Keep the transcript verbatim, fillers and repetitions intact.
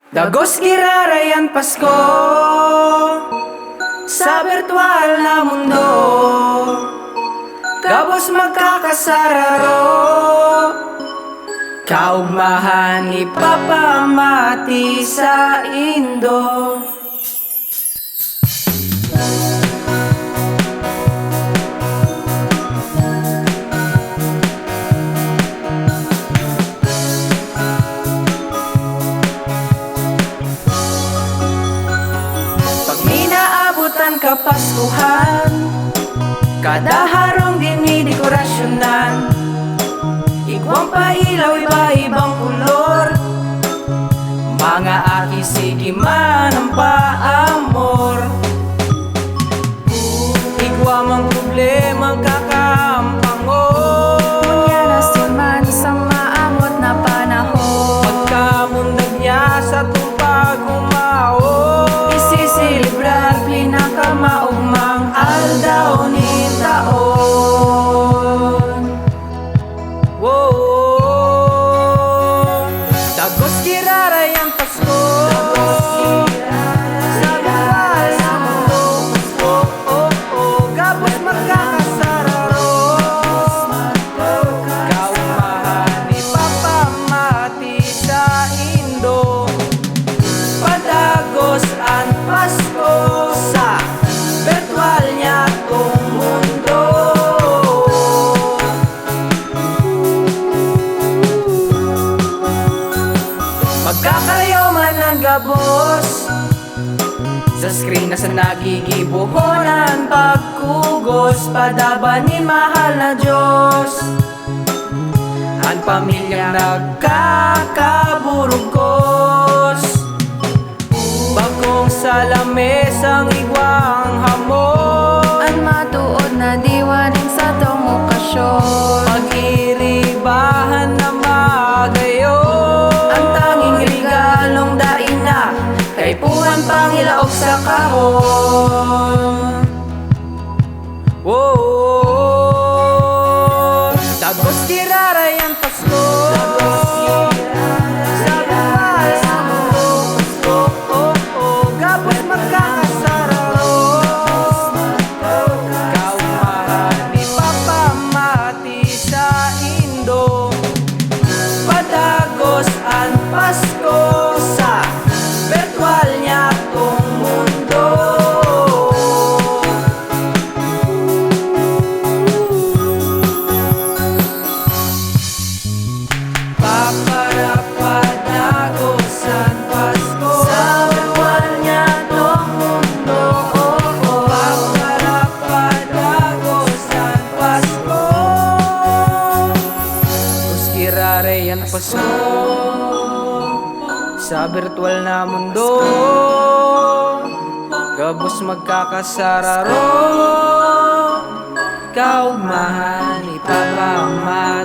Dagos giraray an Pasko sa birtual na mundo, gabos magkakasararo, kaugmahan ipapamati saindo. Pag minaabot an Kapaskuhan, kada harong dinidekorasyonan. Igwang pailaw, iba-ibang kolor, mga aki, sige man an paamor. Igwa mang problemang kakaampangon. Ngunyan na si man sa maabot na panahon. Pagkamundag niya sa tong paghumaon, isiselebrar pinakamaugmang aldaw nin taon. Whoa. Dagos giraray an Pasko sa birtual na mundo. Oh, oh, oh. Gabos magkakasararo, kaugmahan ipapamati saindo. Padagos an Pasko sa birtual niyatong mundo. Magkakarayo man an gabos, sa screen na sa nagigibohon an pagkugos, padaba nin mahal na Diyos. An pamilyang nagkakaburugkos, bakong sa lamesang igwang hamon. An matuod na diwa nin satong okasyon, pag-iribahan na magayon. An tanging regalong dai na kaipuhan, pangilaog sa kahon. Whoa. Dagos giraray an Pasko sa birtual na mundo. Oh, oh, oh. Gabos magkakasararo, kaugmahan ipapamati saindo. Padagos an Pasko sa birtual niyatong mundo. Paparapadagos an Pasko sa birtual niyatong mundo. Paparapadagos an Pasko. Dagos giraray an Pasko sa birtual na mundo. Gabos magkakasararo, kaugmahan ipapamati